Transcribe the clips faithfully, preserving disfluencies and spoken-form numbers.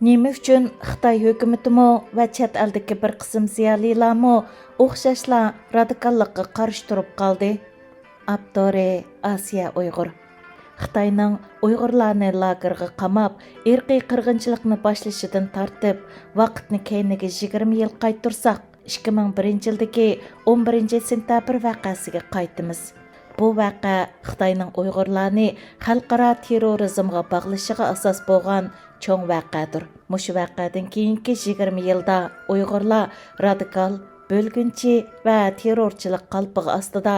نېمە ئۈچۈن خىتاي ھۆكۈمىتىمۇ ۋە چەت ئەلدىكى بىر قىسىم زىيالىيلارمۇ ئوخشاشلا رادىكاللىققا قارشى تۇرۇپ قالدى؟ ئاپتورى: ئاسىيە ئۇيغۇر. خىتاينىڭ ئۇيغۇرلارنى لاگېرغا قاماپ، ئىرقىي قىرغىنچىلىقنى باشلىشىدىن تارتىپ، ۋاقىتنى كەينىگە يىگىرمە يىل قايتۇرساق، ئىككى مىڭ بىرىنچى يىلدىكى ئون بىرىنچى سېنتەبىر ۋەقەسىگە قايتىمىز. بۇ ۋەقە خىتاينىڭ ئۇيغۇرلارنى خەلقئارا تېررورىزمغا باغلىشىغا ئاساس بولغان چوڭ ۋەقەدۇر. مۇشۇ ۋەقەدىن كېيىنكى يىگىرمە يىلدا ئۇيغۇرلار رادىكال، بۆلگۈنچى ۋە تېررورچىلىق قالپىقى ئاستىدا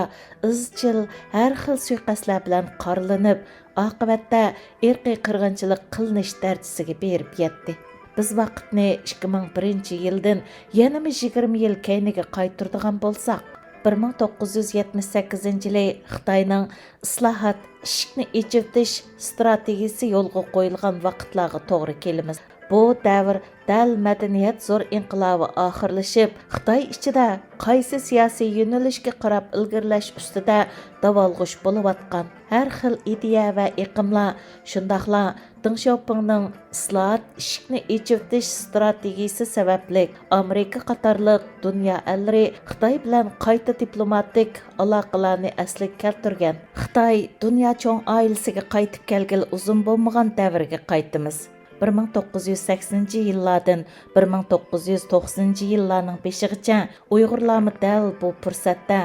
ئىزچىل ھەر خىل سۇيىقەستلەر بىلەن قارىلىنىپ، ئاقىۋەتتە ئىرقىي قىرغىنچىلىق قىلىنىش دەرىجىسىگە بېرىپ يەتتى. بىز ۋاقىتنى ئىككى مىڭ بىرىنچى يىلدىن يەنىمۇ يىگىرمە يىل كەينىگە قايتۇرىدىغان بولساق، بىر مىڭ توققۇز يۈز يەتمىش سەككىزىنچى يىلى خىتاينىڭ ئىسلاھات، ئىشىكنى ئېچىۋېتىش ستراتېگىيىسى يولغا قويۇلغان ۋاقىتلارغا توغرا كېلىمىز. بۇ دەۋر دەل مەدەنىيەت زور ئىنقىلابى ئاخىرلىشىپ، خىتاي ئىچىدە قايسى سىياسىي يۆنىلىشكە قاراپ ئىلگىرىلەش ئۈستىدە داۋالغۇش بولۇۋاتقان ھەر خىل ئىدىيە ۋە ئېقىملار، شۇنداقلا دېڭ شياۋپىڭنىڭ ئىسلاھات، ئىشىكنى ئېچىۋېتىش ستراتېگىيىسى سەۋەبلىك، ئامېرىكا قاتارلىق دۇنيا ئەللىرى خىتاي بىلەن قايتا دىپلوماتىك ئالاقىلارنى ئەسلىگە كەلتۈرگەن. خىتاي دۇنيا چوڭ ئائىلىسىگە قايتىپ كەلگىلى ئۇزۇن بولمىغان دەۋرگە قايتىمىز. بىر مىڭ توققۇز يۈز سەكسىنىنچى يىللاردىن بىر مىڭ توققۇز يۈز توقسىنىنچى يىللارنىڭ بېشىغىچە ئۇيغۇرلارمۇ دەل بۇ پۇرسەتتە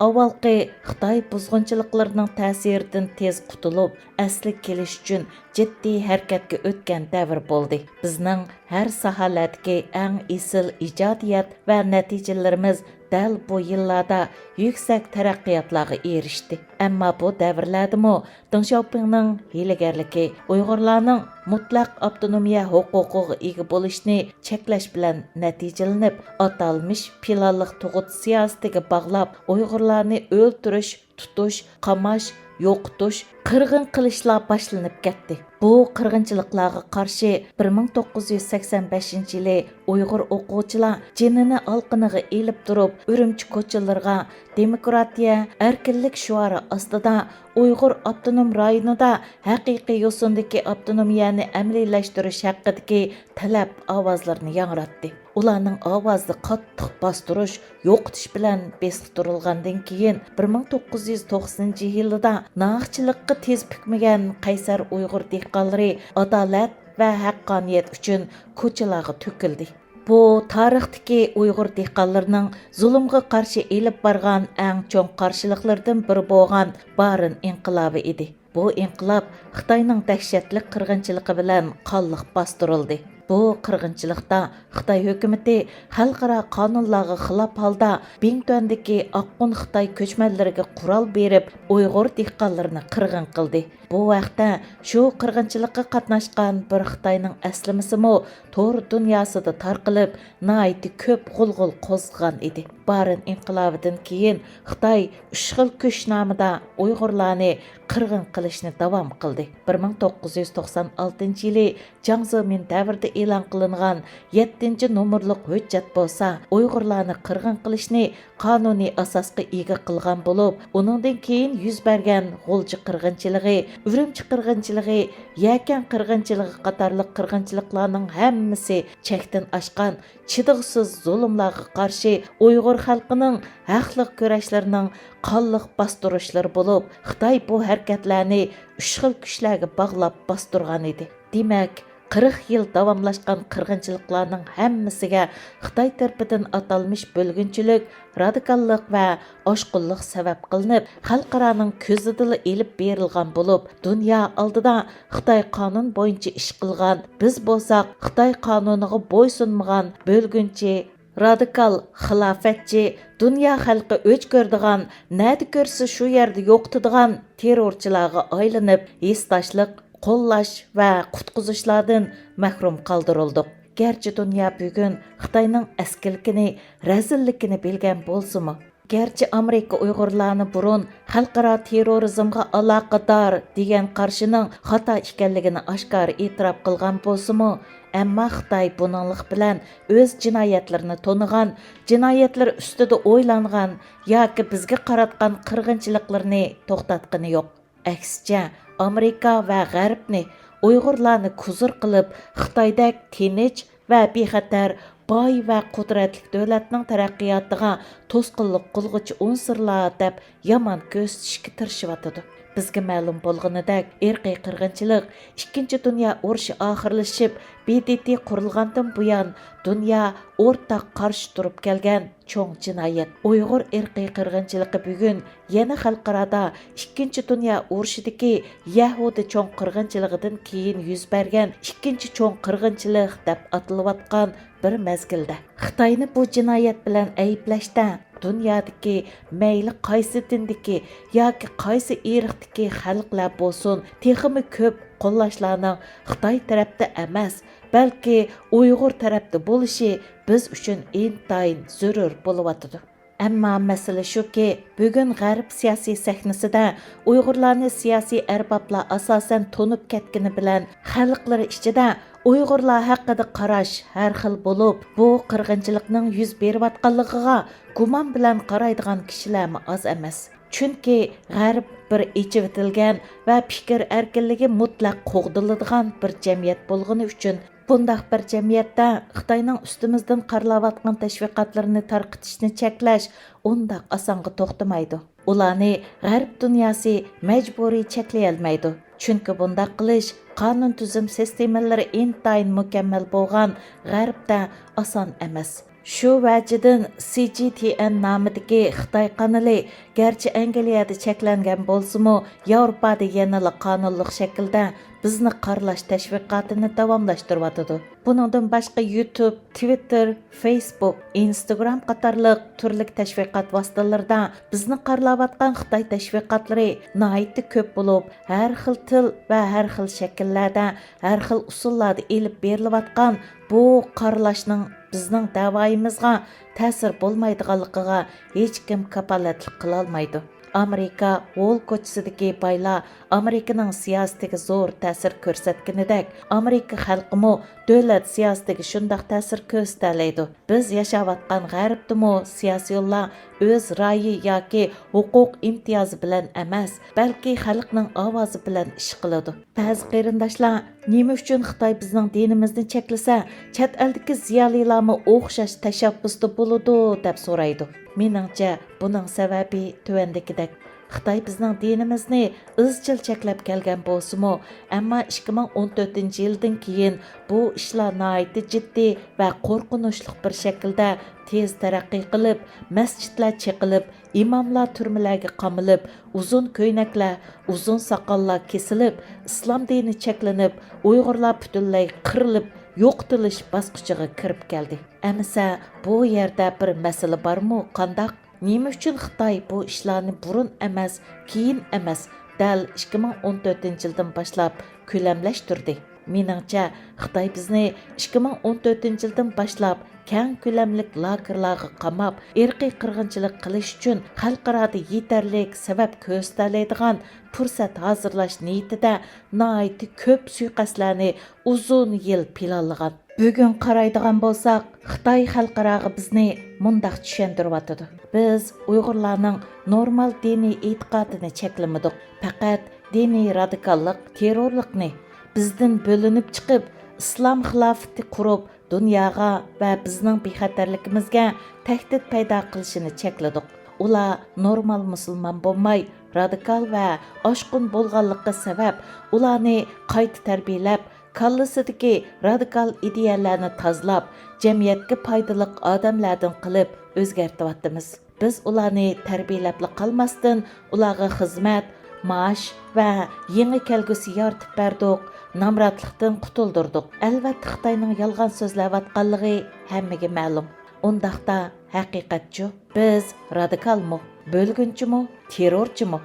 ئاۋۋالقى خىتاي بۇزغۇنچىلىقلىرىنىڭ تەسىرىدىن تېز قۇتۇلۇپ، ئەسلىگە كېلىش ئۈچۈن جىددىي ھەرىكەتكە ئۆتكەن دەۋر بولدى. بىزنىڭ ھەر ساھەلەردىكى ئەڭ ئېسىل ئىجادىيەت ۋە نەتىجىلىرىمىز دەل بۇ يىللاردا يۈكسەك تەرەققىياتلارغا ئېرىشتى. ئەمما بۇ دەۋرلەردىمۇ دېڭ شياۋپىڭنىڭ ھىيلىگەرلىكى، ئۇيغۇرلارنىڭ مۇتلەق ئاپتونومىيە ھوقۇقىغا ئىگە بولۇشنى چەكلەش بىلەن نەتىجىلىنىپ، ئاتالمىش پىلانلىق تۇغۇت سىياسىتىگە باغلاپ، ئۇيغۇرلارنى ئۆلتۈرۈش، تۇتۇش، قاماش، يوقىتىش، قىرغىن قىلىشلار باشلىنىپ كەتتى. بۇ قىرغىنچىلىقلارغا قارشى بىر مىڭ توققۇز يۈز سەكسەن بەشىنچى يىلى ئۇيغۇر ئوقۇغۇچىلار جېنىنى ئالقىنىغا ئېلىپ تۇرۇپ، ئۈرۈمچى كوچىلىرىغا دېموكراتىيە، ئەركىنلىك شوئارى ئاستىدا ئۇيغۇر ئاپتونوم رايونىدا ھەقىقىي يوسۇندىكى ئاپتونومىيەنى ئەمەلىيلەشتۈرۈش ھەققىدىكى تەلەپ ئاۋازلىرىنى ياڭراتتى. ئۇلارنىڭ ئاۋازى قاتتىق باستۇرۇش، يوقىتىش بىلەن بېسىقتۇرۇلغاندىن كېيىن، بىر مىڭ توققۇز يۈز توقسىنىنچى يىلىدا ناغىچىلىققا تىز پۈكمىگەن قەيسەر ئۇيغۇر دېھقانلىرى ئادالەت ۋە ھەققانىيەت ئۈچۈن كوچىلارغا تۆكۈلدى. بۇ تارىختىكى ئۇيغۇر دېھقانلىرىنىڭ زۇلۇمغا قارشى ئېلىپ بارغان ئەڭ چوڭ قارشىلىقلىرىدىن بىرى بولغان بارىن ئىنقىلابى ئىدى. بۇ ئىنقىلاب خىتاينىڭ دەھشەتلىك قىرغىنچىلىقى بىلەن قانلىق باستۇرۇلدى. بۇ قىرغىنچىلىقتا خىتاي ھۆكۈمىتى خەلقئارا قانۇنلارغا خىلاپ ھالدا بىڭتۈەندىكى ئاققۇن خىتاي كۆچمەنلىرىگە قورال بېرىپ، ئۇيغۇر دېھقانلىرىنى قىرغىن قىلدى. بۇ ھەقتە شۇ قىرغىنچىلىققا قاتناشقان بىر خىتاينىڭ ئەسلىمىسىمۇ تور دۇنياسىدا تارقىلىپ، ناھايىتى كۆپ غۇلغۇلا قوزغىغان ئىدى. بارىن ئىنقىلابىدىن كېيىن خىتاي ئۈچ خىل كۈچ نامىدا ئۇيغۇرلارنى قىرغىن قىلىشنى داۋام قىلدى. بىر مىڭ توققۇز يۈز توقسان ئالتىنچى يىلى جاڭ زېمىن دەۋرىدە ئېلان قىلىنغان يەتتىنچى نومۇرلۇق ھۆججەت بولسا، ئۇيغۇرلارنى قىرغىن قىلىشنى قانۇنىي ئاساسقا ئىگە قىلغان بولۇپ، ئۇنىڭدىن كېيىن يۈز بەرگەن غۇلجا قىرغىنچىلىقى، ئۈرۈمچى قىرغىنچىلىقى، يەكەن قىرغىنچىلىقى قاتارلىق قىرغىنچىلىقلارنىڭ ھەممىسى چەكتىن ئاشقان، چىدىغۇسىز زۇلۇملارغا قارشى ئۇيغۇر خەلقىنىڭ ھەقلىق كۈرەشلىرىنىڭ قانلىق باستۇرۇشلىرى بولۇپ، خىتاي بۇ ھەرىكەتلەرنى ئۈچ خىل كۈچلەرگە باغلاپ باستۇرغان ئىدى. دېمەك، قىرىق يىل داۋاملاشقان قىرغىنچىلىقلارنىڭ ھەممىسىگە خىتاي تەرىپىدىن ئاتالمىش بۆلگۈنچىلىك، رادىكاللىق ۋە ئاشقۇنلۇق سەۋەب قىلىنىپ، خەلقئارانىڭ كۆزىدىلا ئېلىپ بېرىلغان بولۇپ، دۇنيا ئالدىدا خىتاي قانۇن بويىچە ئىش قىلغان، بىز بولساق خىتاي قانۇنىغا بويسۇنمىغان بۆلگۈنچى، رادىكال، خىلاپەتچى، دۇنيا خەلقى ئۆچ كۆرىدىغان، نەدە كۆرسە شۇ يەردە يوقىتىدىغان تېررورچىلارغا ئايلىنىپ، ھېسداشلىق، قوللاش ۋە قۇتقۇزۇشلاردىن مەھرۇم قالدۇرۇلدۇق. گەرچە دۇنيا بۈگۈن خىتاينىڭ ئەسكىلىكىنى، رەزىللىكىنى بىلگەن بولسىمۇ، گەرچە ئامېرىكا ئۇيغۇرلارنى بۇرۇن خەلقئارا تېررورىزمغا ئالاقىدار دېگەن قارىشىنىڭ خاتا ئىكەنلىكىنى ئاشكارا ئېتىراپ قىلغان بولسىمۇ، ئەمما خىتاي بۇنىڭلىق بىلەن ئۆز جىنايەتلىرىنى تونۇغان، جىنايەتلىرى ئۈستىدە ئويلانغان ياكى بىزگە قاراتقان قىرغىنچىلىقلىرىنى توختاتقىنى يوق. ئەكسىچە، ئامېرىكا ۋە غەربنى ئۇيغۇرلارنى كۇزۇر قىلىپ، خىتايدەك تىنچ ۋە بىخەتەر، باي ۋە قۇدرەتلىك دۆلەتنىڭ تەرەققىياتىغا توسقۇنلۇق قىلغۇچى ئۇنسۇرلار دەپ يامان كۆرسىتىشكە تىرىشىۋاتىدۇ. بىزگە مەلۇم بولغىنىدەك، ئىرقىي قىرغىنچىلىق ئىككىنچى دۇنيا ئۇرۇشى ئاخىرلىشىپ، ب د ت قۇرۇلغاندىن بۇيان دۇنيا ئورتاق قارشى تۇرۇپ كەلگەن چوڭ جىنايەت. ئۇيغۇر ئىرقىي قىرغىنچىلىقى بۈگۈن يەنە خەلقئارادا ئىككىنچى دۇنيا ئۇرۇشىدىكى يەھۇدىي چوڭ قىرغىنچىلىقىدىن كېيىن يۈز بەرگەن ئىككىنچى چوڭ قىرغىنچىلىق دەپ ئاتىلىۋاتقان بىر مەزگىلدە، خىتاينى بۇ جىنايەت بىلەن ئەيىبلەشتە، دۇنيادىكى مەيلى قايسى دىندىكى ياكى قايسى ئىرقتىكى خەلقلەر بولسۇن، تېخىمۇ كۆپ قوللاشلارنىڭ خىتاي تەرەپتە ئەمەس، بەلكى ئۇيغۇر تەرەپتە بولۇشى بىز ئۈچۈن ئىنتايىن زۆرۈر بولۇۋاتىدۇ. ئەمما مەسىلە شۇكى، بۈگۈن غەرب سىياسىي سەھنىسىدە ئۇيغۇرلارنى سىياسىي ئەربابلار ئاساسەن تونۇپ كەتكىنى بىلەن، خەلقلىرى ئىچىدە ئۇيغۇرلار ھەققىدە قاراش ھەر خىل بولۇپ، بۇ قىرغىنچىلىقنىڭ يۈز بېرىۋاتقانلىقىغا گۇمان بىلەن قارايدىغان كىشىلەرمۇ ئاز ئەمەس. چۈنكى غەرب بىر ئېچىۋېتىلگەن ۋە پىكىر ئەركىنلىكى مۇتلەق قوغدىلىدىغان بىر جەمئىيەت بولغىنى ئۈچۈن، بۇنداق بىر جەمئىيەتتە خىتاينىڭ ئۈستىمىزدىن قارىلاۋاتقان تەشۋىقاتلىرىنى تارقىتىشنى چەكلەش ئۇنداق ئاسانغا توختىمايدۇ. ئۇلارنى غەرب دۇنياسى مەجبۇرىي چەكلىيەلمەيدۇ. چۈنكى بۇنداق قىلىش قانۇن تۈزۈم سىستېمىلىرى ئىنتايىن مۇكەممەل بولغان غەربتە ئاسان ئەمەس. شۇ ۋەجىدىن سى جى تى ئېن نامىدىكى خىتاي قانىلى گەرچە ئەنگلىيەدە چەكلەنگەن بولسىمۇ، ياۋروپادا يەنىلا قانۇنلۇق شەكىلدە بىزنى قارىلاش تەشۋىقاتىنى داۋاملاشتۇرۇۋاتىدۇ. بۇنىڭدىن باشقا يۇتۇب، تىۋىتتېر، فېيسبۇك، ئىنستاگرام قاتارلىق تۈرلۈك تەشۋىقات ۋاسىتىلىرىدا بىزنى قارىلاۋاتقان خىتاي تەشۋىقاتلىرى ناھايىتى كۆپ بولۇپ، ھەر خىل تىل ۋە ھەر خىل شەكىللەردە، ھەر خىل ئۇسۇللاردا ئېلىپ بېرىلىۋاتقان بۇ قارىلاشنىڭ بىزنىڭ دەۋايىمىزغا تەسىر بولمايدىغانلىقىغا ھېچكىم كاپالەتلىك قىلالمايدۇ. ئامېرىكا ھول كوچىسىدىكى بايلار ئامېرىكىنىڭ سىياسىتىگە زور تەسىر كۆرسەتكىنىدەك، ئامېرىكا خەلقىمۇ دۆلەت سىياسىتىگە شۇنداق تەسىر كۆرسىتەلەيدۇ. بىز ياشاۋاتقان غەربتىمۇ سىياسىيونلار ئۆز رايى ياكى ھوقۇق ئىمتىيازى بىلەن ئەمەس، بەلكى خەلقنىڭ ئاۋازى بىلەن ئىش قىلىدۇ. بەزى قېرىنداشلار، نېمە ئۈچۈن خىتاي بىزنىڭ دىنىمىزنى چەكلىسە، چەت ئەلدىكى زىيالىيلارمۇ ئوخشاش تەشەببۇستا بولىدۇ، دەپ سورايدۇ. مېنىڭچە، بۇنىڭ سەۋەبى تۆۋەندىكىدەك. خىتاي بىزنىڭ دىنىمىزنى ئىزچىل چەكلەپ كەلگەن بولسىمۇ، ئەمما ئىككى مىڭ ئون تۆتىنچى يىلدىن كېيىن بۇ ئىشلار ناھايىتى جىددىي ۋە قورقۇنچلۇق بىر شەكىلدە تېز تەرەققىي قىلىپ، مەسچىتلەر چېقىلىپ، ئىماملار تۈرمىلەرگە قامىلىپ، ئۇزۇن كۆينەكلەر، ئۇزۇن ساقاللار كېسىلىپ، ئىسلام دىنى چەكلىنىپ، ئۇيغۇرلار پۈتۈنلەي قىرىلىپ، يوقىتىلىش باسقۇچىغا كىرىپ كەلدى. ئەمىسە، بۇ يەردە بىر مەسىلە بارمۇ، قانداق؟ نېمە ئۈچۈن خىتاي بۇ ئىشلارنى بۇرۇن ئەمەس، كېيىن ئەمەس، دەل ئىككى مىڭ ئون تۆتىنچى يىلدىن باشلاپ كۆلەملەشتۈردى؟ مېنىڭچە، خىتاي بىزنى ئىككى مىڭ ئون تۆتىنچى يىلدىن باشلاپ كەڭ كۆلەملىك لاگېرلارغا قاماپ، ئىرقىي قىرغىنچىلىق قىلىش ئۈچۈن خەلقئارادا يېتەرلىك سەۋەب كۆرسىتەلەيدىغان پۇرسەت ھازىرلاش نىيىتىدە ناھايىتى كۆپ سۇيىقەستلەرنى ئۇزۇن يىل پىلانلىغان. بۈگۈن قارايدىغان بولساق، خىتاي خەلقئاراغا بىزنى مۇنداق چۈشەندۈرۈۋاتىدۇ: بىز ئۇيغۇرلارنىڭ نورمال دىنىي ئېتىقادىنى چەكلىمىدۇق، پەقەت دىنىي رادىكاللىق، تېررورلۇقنى، بىزدىن بۆلۈنۈپ چىقىپ، ئىسلام خىلاپىتى قۇرۇپ، دۇنياغا ۋە بىزنىڭ بىخەتەرلىكىمىزگە تەھدىت پەيدا قىلىشىنى چەكلىدۇق. ئۇلار نورمال مۇسۇلمان بولماي، رادىكال ۋە ئاشقۇن بولغانلىقى سەۋەب، ئۇلارنى قايتا تەربىيەلەپ، كاللىسىدىكى رادىكال ئىدىيەلەرنى تازىلاپ، جەمئىيەتكە پايدىلىق ئادەملەردىن قىلىپ ئۆزگەرتىۋاتىمىز. بىز ئۇلارنى تەربىيەلەپلا قالماستىن، ئۇلارغا خىزمەت، مائاش ۋە يېڭى كەلگۈسى يارىتىپ بەردۇق، نامراتلىقتىن قۇتۇلدۇردۇق. ئەلۋەتتە، خىتاينىڭ يالغان سۆزلەۋاتقانلىقى ھەممىگە مەلۇم. ئۇنداقتا، ھەقىقەتچۇ؟ بىز رادىكالمۇ، بۆلگۈنچىمۇ، تېررورچىمۇ؟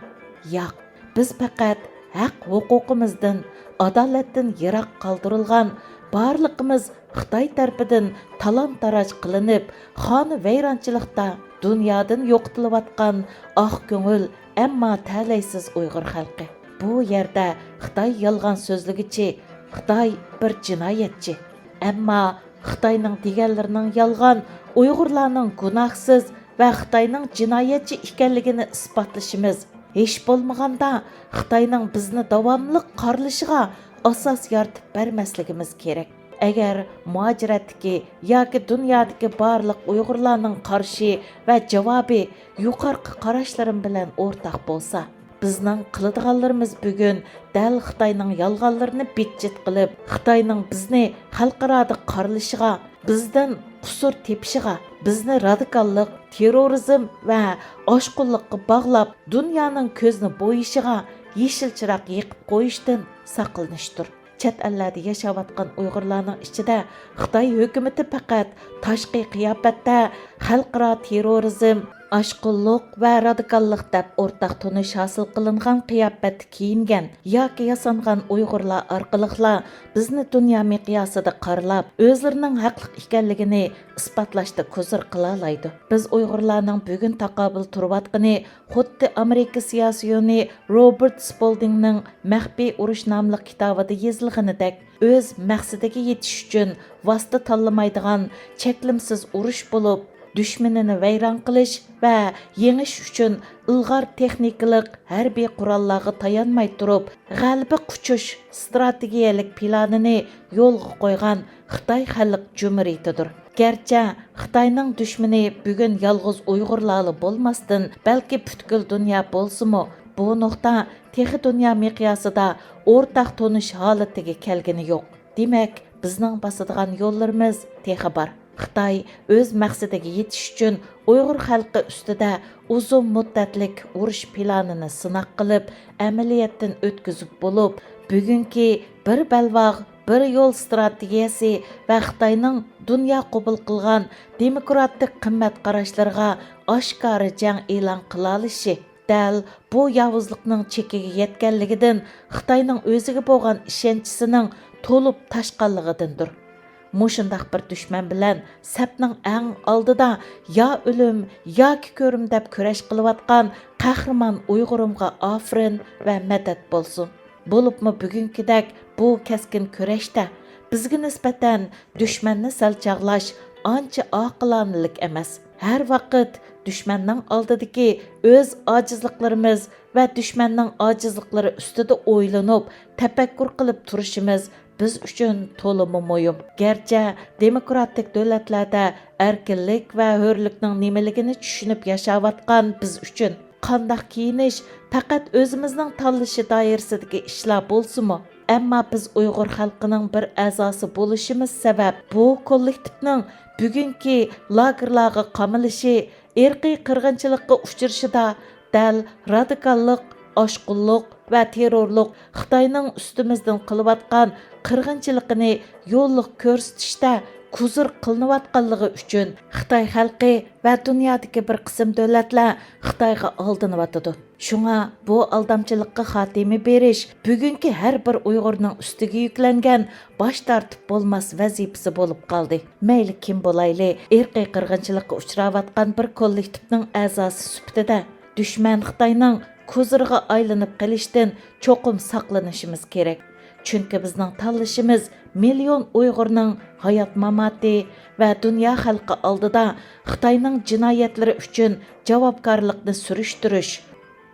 ياق، بىز پەقەت ھەق ھوقۇقىمىزدىن، ئادالەتتىن يىراق قالدۇرۇلغان، بارلىقىمىز خىتاي تەرىپىدىن تالان-تاراج قىلىنىپ، خانىۋەيرانچىلىقتا دۇنيادىن يوقىتىلىۋاتقان ئاق كۆڭۈل، ئەمما تەلەيسىز ئۇيغۇر خەلقى. بۇ يەردە خىتاي يالغان سۆزلىگۈچى، خىتاي بىر جىنايەتچى. ئەمما خىتاينىڭ دېگەنلىرىنىڭ يالغان، ئۇيغۇرلارنىڭ گۇناھسىز ۋە خىتاينىڭ جىنايەتچى ئىكەنلىكىنى ئىسپاتلىشىمىز، ھېچ بولمىغاندا خىتاينىڭ بىزنى داۋاملىق قارىلىشىغا ئاساس يارىتىپ بەرمەسلىكىمىز كېرەك. ئەگەر مۇھاجىرەتتىكى ياكى دۇنيادىكى بارلىق ئۇيغۇرلارنىڭ قارىشى ۋە جاۋابى يۇقىرىقى قاراشلىرىم بىلەن ئورتاق بولسا، بىزنىڭ قىلىدىغانلىرىمىز بۈگۈن دەل خىتاينىڭ يالغانلىرىنى بىتچىت قىلىپ، خىتاينىڭ بىزنى خەلقئارادا قارىلىشىغا، بىزدىن قۇسۇر تېپىشىغا، بىزنى رادىكاللىق، تېررورىزم ۋە ئاشقۇنلۇققا باغلاپ، دۇنيانىڭ كۆزىنى بويىشىغا يېشىل چىراغ يېقىپ قويۇشتىن ساقلىنىشتۇر. چەت ئەللەردە ياشاۋاتقان ئۇيغۇرلارنىڭ ئىچىدە خىتاي ھۆكۈمىتى پەقەت تاشقى قىياپەتتە خەلقئارا تېررورىزم، ئاشقۇنلۇق ۋە رادىكاللىق دەپ ئورتاق تونۇش ھاسىل قىلىنغان قىياپەتتە كىيىنگەن ياكى ياسانغان ئۇيغۇرلار ئارقىلىقلا بىزنى دۇنيا مىقياسىدا قارىلاپ، ئۆزلىرىنىڭ ھەقلىق ئىكەنلىكىنى ئىسپاتلاشتا كۇزۇر قىلالايدۇ. بىز ئۇيغۇرلارنىڭ بۈگۈن تاقابىل تۇرۇۋاتقىنى خۇددى ئامېرىكا سىياسىيونى روبېرت سپولدىڭنىڭ مەخپىي ئۇرۇش ناملىق كىتابىدا يېزىلغىنىدەك، ئۆز مەقسىتىگە يېتىش ئۈچۈن ۋاسىتە تاللىمايدىغان چەكلىمىسىز ئۇرۇش بولۇپ، دۈشمىنىنى ۋەيران قىلىش ۋە يېڭىش ئۈچۈن ئىلغار تېخنىكىلىق ھەربىي قوراللارغا تايانماي تۇرۇپ، غەلىبە قۇچۇش ئىستراتېگىيەلىك پىلانىنى يولغا قويغان خىتاي خەلق جۇمھۇرىيىتىدۇر. گەرچە خىتاينىڭ دۈشمىنى بۈگۈن يالغۇز ئۇيغۇرلارلا بولماستىن، بەلكى پۈتكۈل دۇنيا بولسىمۇ، بۇ نۇقتا تېخى دۇنيا مىقياسىدا ئورتاق تونۇش ھالىتىگە كەلگىنى يوق. دېمەك، بىزنىڭ باسىدىغان يوللىرىمىز تېخى بار. خىتاي ئۆز مەقسىتىگە يېتىش ئۈچۈن ئۇيغۇر خەلقى ئۈستىدە ئۇزۇن مۇددەتلىك ئۇرۇش پىلانىنى سىناق قىلىپ، ئەمەلىيەتتىن ئۆتكۈزۈپ بولۇپ، بۈگۈنكى بىر بەلباغ، بىر يول ئىستراتېگىيەسى ۋە خىتاينىڭ دۇنيا قوبۇل قىلغان دېموكراتىك قىممەت قاراشلىرىغا ئاشكارا جەڭ ئېلان قىلالىشى، دەل بۇ ياۋۇزلۇقنىڭ چېكىگە يەتكەنلىكىدىن خىتاينىڭ ئۆزىگە بولغان ئىشەنچىسىنىڭ تولۇپ تاشقانلىقىدىندۇر. مۇشۇنداق بىر دۈشمەن بىلەن سەپنىڭ ئەڭ ئالدىدا يا ئۆلۈم، ياكى كۆرۈم دەپ كۈرەش قىلىۋاتقان قەھرىمان ئۇيغۇرۇمغا ئافىرىن ۋە مەدەت بولسۇن. بولۇپمۇ بۈگۈنكىدەك بۇ كەسكىن كۈرەشتە بىزگە نىسبەتەن دۈشمەننى سەل چاغلاش ئانچە ئاقىلانىلىك ئەمەس. ھەر ۋاقىت دۈشمەننىڭ ئالدىدىكى ئۆز ئاجىزلىقلىرىمىز ۋە دۈشمەننىڭ ئاجىزلىقلىرى ئۈستىدە ئويلىنىپ، تەپەككۇر قىلىپ تۇرۇشىمىز بىز ئۈچۈن تولىمۇ مۇھىم. گەرچە دېموكراتىك دۆلەتلەردە ئەركىنلىك ۋە ھۆرلۈكنىڭ نېمىلىكىنى چۈشىنىپ ياشاۋاتقان بىز ئۈچۈن قانداق كىيىنىش پەقەت ئۆزىمىزنىڭ تاللىشى دائىرىسىدىكى ئىشلار بولسىمۇ، ئەمما بىز ئۇيغۇر خەلقىنىڭ بىر ئەزاسى بولۇشىمىز سەۋەب، بۇ كوللېكتىپنىڭ بۈگۈنكى لاگېرلارغا قامىلىشى، ئىرقىي قىرغىنچىلىققا ئۇچرىشىدا دەل رادىكاللىق، ئاشقۇنلۇق ۋە تېررورلۇق خىتاينىڭ ئۈستىمىزدىن قىلىۋاتقان قىرغىنچىلىقىنى يوللۇق كۆرسىتىشتە كۇزۇر قىلىنىۋاتقانلىقى ئۈچۈن خىتاي خەلقى ۋە دۇنيادىكى بىر قىسىم دۆلەتلەر خىتايغا ئالدىنىۋاتىدۇ. شۇڭا بۇ ئالدامچىلىققا خاتىمە بېرىش بۈگۈنكى ھەر بىر ئۇيغۇرنىڭ ئۈستىگە يۈكلەنگەن باش تارتىپ بولماس ۋەزىپىسى بولۇپ قالدى. مەيلى كىم بولايلى، ئىرقىي قىرغىنچىلىققا ئۇچراۋاتقان بىر كوللېكتىپنىڭ ئەزاسى سۈپىتىدە، دۈشمەن خىتاينىڭ كۇزۇرىغا ئايلىنىپ قېلىشتىن چوقۇم ساقلىنىشىمىز كېرەك. چۈنكى بىزنىڭ تاللىشىمىز مىليون ئۇيغۇرنىڭ ھايات-ماماتى ۋە دۇنيا خەلقى ئالدىدا خىتاينىڭ جىنايەتلىرى ئۈچۈن جاۋابكارلىقنى سۈرۈشتۈرۈش.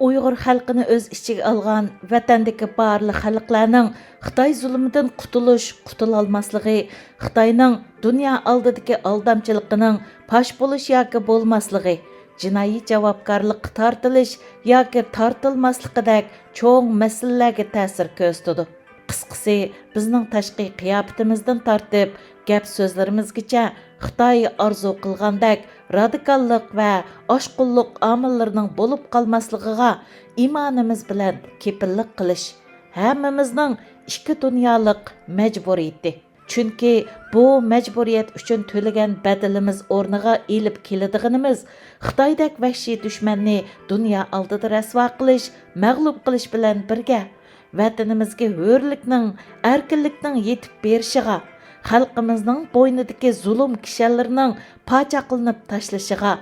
ئۇيغۇر خەلقىنى ئۆز ئىچىگە ئالغان ۋەتەندىكى بارلىق خەلقلەرنىڭ خىتاي زۇلۇمىدىن قۇتۇلۇش، قۇتۇلالماسلىقى، خىتاينىڭ دۇنيا ئالدىدىكى ئالدامچىلىقىنىڭ پاش بولۇش ياكى بولماسلىقى، جىنايى جاۋابكارلىققا تارتىلىش ياكى تارتىلماسلىقىدەك چوڭ مەسىلىلەرگە تەسىر كۆرسىتىدۇ. قىسقىسى، بىزنىڭ تاشقى قىياپىتىمىزدىن تارتىپ، گەپ سۆزلىرىمىزگىچە خىتاي ئارزۇ قىلغاندەك رادىكاللىق ۋە ئاشقۇنلۇق ئامىللىرىنىڭ بولۇپ قالماسلىقىغا ئىمانىمىز بىلەن كېپىللىك قىلىش ھەممىمىزنىڭ ئىككى دۇنيالىق مەجبۇرىيىتى. چۈنكى بۇ مەجبۇرىيەت ئۈچۈن تۆلىگەن بەدىلىمىز ئورنىغا ئېلىپ كېلىدىغىنىمىز خىتايدەك ۋەھشىي دۈشمەننى دۇنيا ئالدىدا رەسۋا قىلىش، مەغلۇپ قىلىش بىلەن بىرگە، ۋەتىنىمىزگە ھۆرلۈكنىڭ، ئەركىنلىكنىڭ يېتىپ بېرىشىغا، خەلقىمىزنىڭ بوينىدىكى زۇلۇم كىشەنلىرىنىڭ پاچاقلىنىپ تاشلىشىغا،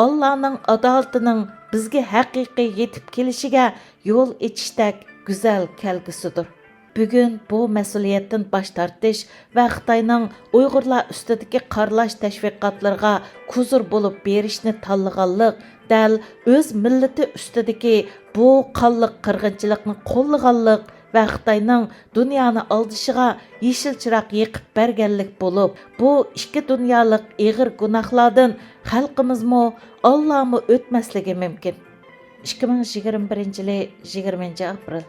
ئاللانىڭ ئادالىتىنىڭ بىزگە ھەقىقىي يېتىپ كېلىشىگە يول ئېچىشتەك گۈزەل كەلگۈسىدۇر. بۈگۈن بۇ مەسئۇلىيەتتىن باش تارتىش ۋە خىتاينىڭ ئۇيغۇرلار ئۈستىدىكى قارىلاش تەشۋىقاتلىرىغا كۇزۇر بولۇپ بېرىشنى تاللىغانلىق، دەل ئۆز مىللىتى ئۈستىدىكى بۇ قانلىق قىرغىنچىلىقنى قوللىغانلىق ۋە خىتاينىڭ دۇنيانى ئالدىشىغا يېشىل چىراغ يېقىپ بەرگەنلىك بولۇپ، بۇ ئىككى دۇنيالىق ئېغىر گۇناھلاردىن خەلقىمىزمۇ، ئاللامۇ ئۆتمەسلىكى مۇمكىن. ئىككى مىڭ يىگىرمە بىرىنچى يىلى يىگىرمىنچى ئاپرېل.